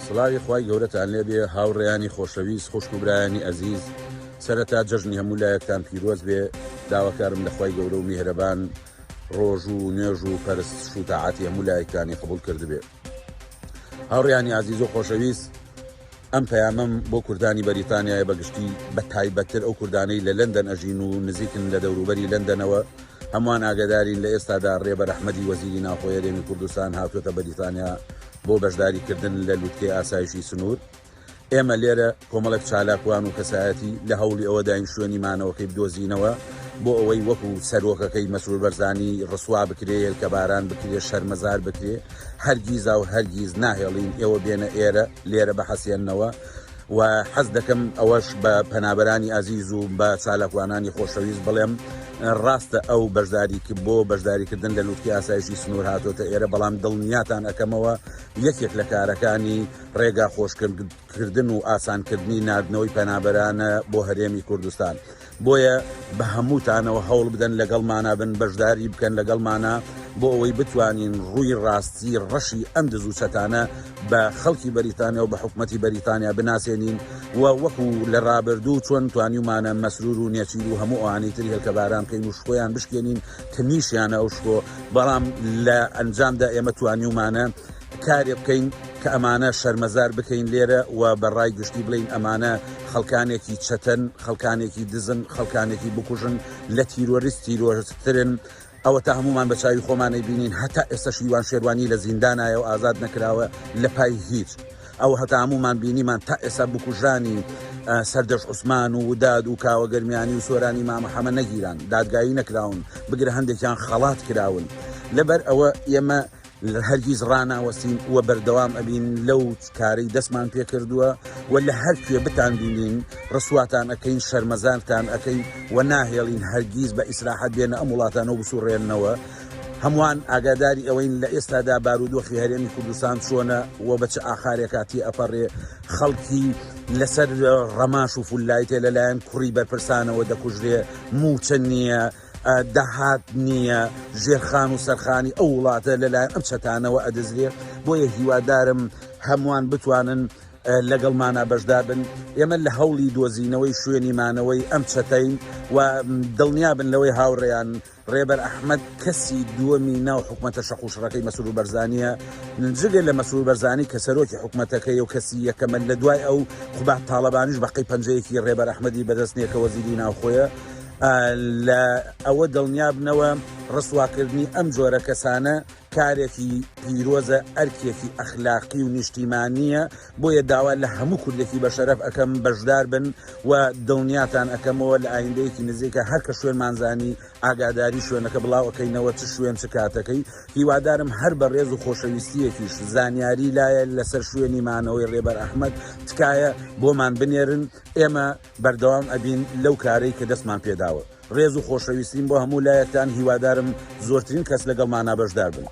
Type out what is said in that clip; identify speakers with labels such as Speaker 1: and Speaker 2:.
Speaker 1: سڵاوی خوای گەورەتان لێبێ هاوڕێیانی خۆشەویست خوشک و برایانی ئەزیز سەرەتا جەژنی هەموو لایەکتان پیرۆز بێ داواکارم لە خوای گەورە و میهرەبان ڕۆژ و نوێژ و پەرستش و تاعاتی هەموو لایەکتانی قبوڵ کردبێ هاوڕێیانی ئازیز و خۆشەویست ئەم پەیامەم بۆ کوردانی بەریتانیایە بە گشتی بە تایبەتتر ئەو کوردانەی لە لەندەن ئەژین و نزیکن لە دەوروبەری لەندەنەوە هەمووان ئاگادارین لە ئێستادا ڕێبەر ئەحمەدی وەزیری ناوخۆی هەرێمی کوردستان هاتووەتە بەریتانیا بۆ بەشداریکردن لە لوتکەی ئاسایشی سنوور. ئێمە لێرە کۆمەڵێک چالاکوان و کەسایەتی لە هەوڵی ئەوەداین شوێنی مانەوەکەی بدۆزینەوە بۆ ئەوەی وەکو سەرۆکەکەی مەسرور بەرزانی ڕسوا بکرێ، هێلکەباران بکرێ، شەرمەزار بکرێ. هەرگیزا و هەرگیز ناهێڵین ئێوە بێنە ئێرە، لێرە بحەسێننەوە و حەز دەکەم ئەوەش بە پەنابەرانی ئازیز و بە چالاکوانانی خۆشەویست بڵێم ڕاستە ئەو بەشداری بۆ بەشداریکردن لە لوتکەی ئاسایشی سنوور هاتۆتە ئێرە بەڵام دڵنیاتان ئەکەمەوە یەکێک لە کارەکانی ڕێگا خۆشکردن و ئاسانکردنی ناردنەوەی پەنابەرانە بۆ هەرێمی کوردستان. بۆیە بە هەمووتانەوە هەوڵ بدەن لەگەڵمانا بن، بەشداری بکەن لەگەڵمانا بۆ ئەوەی بتوانین ڕووی ڕاستی ڕەشی ئەم دز و چەتانە بە خەڵکی بەریتانیا و بە حکومەتی بەریتانیا بناسێنین و وەکو لە ڕابردوو چۆن توانیومانە مەسرور و نێچیر و هەموو ئەوانەی تر هێلکەباران بکەین و شکۆیان بشکێنین کە نیشیانە ئەو شکۆ بەڵام لە ئەنجامدا ئێمە توانیومانە کارێ بکەین کە ئەمانە شەرمەزار بکەین لێرە و بە ڕای گشتی بڵێین ئەمانە خەڵکانێکی چەتەن، خەڵکانێکی دزن، خەڵکانێکی بکوژن، لە تیرۆریست تیرۆرستترن، ئەوەتا هەموومان بە چاوی خۆمان ئەیبینین هەتا ئێستەش هیوان شێروانی لە زیندانایە و ئازاد نەکراوە لە پای هیچ. ئەوهتا هەموومان بینیمان تا ئێستا بکوژانی سەردەشت عوسمان و وداد و کاوە گەرمیانی و سۆرانی مامە حەمە نەگیران، دادگایی نەکراون، بگرە هەندێکیان خەڵات کراون. لەبەر ئەوە ئێمە هەرگیز ڕاناوەستین و بەردەوام ئەبین لەو کارەی دەستمان پێکردووە و لە هەر کوێ بتانبینین ڕسواتان ئەکەین، شەرمەزارتان ئەکەین و ناهێڵین هەرگیز بە ئیسراحەت بێنە ئەم وڵاتانە و بسوڕێننەوە. هەمووان ئاگاداری ئەوەین لە ئێستادا بارودۆخی هەرێمی کوردستان چۆنە و بە چ ئاقارێکا تێئەپەڕێ، خەڵکی لەسەر ڕەماش و فوللایتێ لەلایەن کوڕی بەرپرسانەوە دەکوژرێ، مووچە نییە، داهات نییە، ژێرخان و سەرخانی ئەو وڵاتە لەلایەن ئەم چەتانەوە ئەدزرێ، بۆیە هیوادارم هەمووان بتوانن لەگەڵمانا بەشدار بن، ئێمە لە هەوڵی دۆزینەوەی شوێنی مانەوەی ئەم چەتەین و دڵنیابن لەوەی هاوڕێیان ڕێبەر ئەحمەد کەسی دووەمی ناو حکومەتە شەقوشڕەکەی مەسرور بەرزانییە، جگە لە مەسرور بەرزانی کە سەرۆکی حکومەتەکەیە و کەسی یەکەمە لە دوای ئەو قوباد تاڵەبانیش بەقەی پەنجەیەکی ڕێبەر ئەحمەدی بەدەست نییە کە وەزیری ناوخۆیە، لە ئەوە دڵنیابنەوە ڕسواکردنی ئەم جۆرە کەسانە کارێکی پیرۆزە، ئەرکێکی ئەخلاقی و نیشتیمانییە، بۆیە داوا لە هەموو کوردێکی بەشەرەف ئەکەم بەشدار بن و دڵنیاتان ئەکەمەوە لە ئایندەیەکی نزیکا هەر کە شوێنمان زانی ئاگاداری شوێنەکە بڵاو ئەکەینەوە چ شوێن چ کاتەکەی، هیوادارم هەر بە ڕێز و خۆشەویستییەکیش زانیاری لایە لەسەر شوێنی مانەوەی ڕێبەر ئەحمەد تکایە بۆمان بنێرن ئێمە بەردەوام ئەبین لەو کارەی کە دەستمان پێداوە. ڕێز و خۆشەویستیم بۆ هەموو لایەکتان هیوادارم زۆرترین کەس لەگەڵمانا بەشدار بن.